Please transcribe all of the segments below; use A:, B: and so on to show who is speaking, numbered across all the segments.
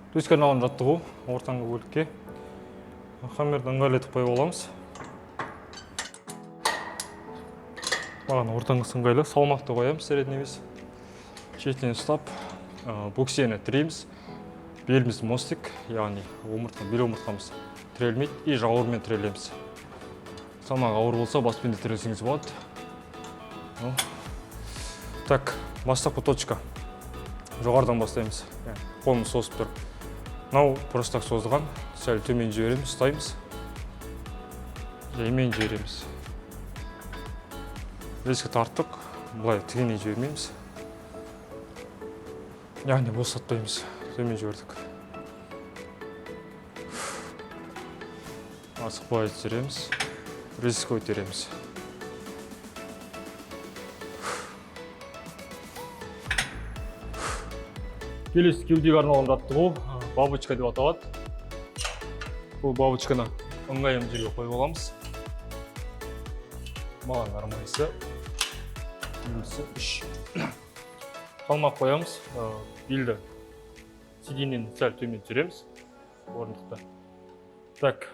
A: Төске арналған жаттығу, ортаңғы бөлікке хаммерді ыңғайлы қойып аламыз. Маған ортаңғысы ыңғайлы. Салмақты қоямыз, средний вес. Шетінен ұстап, бөксені тірейтеміз. Беліміз мостик, яғни омыртқа, бел омыртқамыз тірелмейді, и жауырынмен тірелеміз. Салмақ ауыр болса, баспен де тірелсеңіз болады. Ну. Так, бастапқы точка. Жоғарыдан бастаймыз. Қолымыз созып тұр. Мынау просто так созылған, сәл төмен жібереміз, ұстаймыз. Жаймен жібереміз. Резко тарттық, былай тігіней жібермейміз. Яғни босатпаймыз, төмен жібердік. Асықпай түсіреміз, резко көтереміз. Келесі кеудеге арналған жаттығу бабочка деп аталады. Бұл бабочканы ыңғайлы жерге қойып аламыз. Маған нормальныйсы минусы 3. Салмақ қоямыз, белді сиденьеден сәл төмен түсіреміз, орындықта. Так,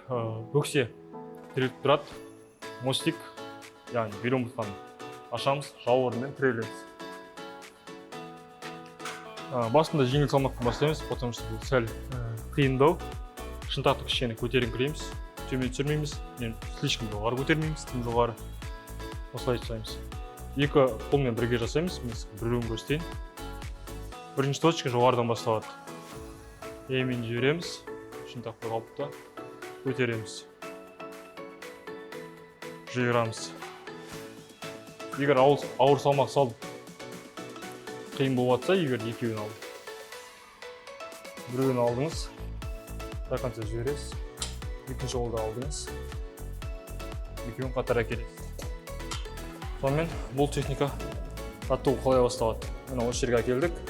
A: бөксе тіреліп тұрады, мостик, яғни бел омыртқаны ашамыз, жауырынмен тірелеміз. Басында жеңіл салмақпен бастаймыз, потому что бұл сәл қиындау. Шынтақты кішкене көтеріңкіреміз, төмен түсірмейміз, не слишком жоғары көтермейміз, тым жоғары. Осылай жасаймыз. Екі қолмен бірге жасаймыз, мен сізге біреуін көрсетейін. Бірінші точка жоғарыдан басталады. Жаймен жібереміз, шынтақты қалыпта көтереміз. Жиырамыз. Егер ауыр салмақ салып қиын болып жатса, егер екеуін алып, біреуін алдыңыз, до конца жібересіз, екінші қолды алдыңыз, екеуін қатар әкелесіз. Сонымен, бұл техника, жаттығу қалай басталады? Міне, осы жерге әкелдік.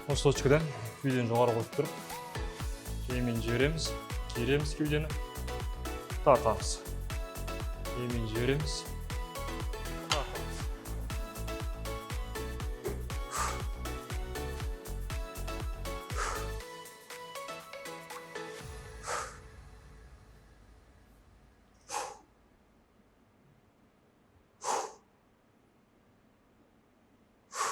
A: Осы точкадан кеудені жоғары қойып тұрып, жаймен жібереміз, кереміз кеудені, тартамыз, жаймен жібереміз.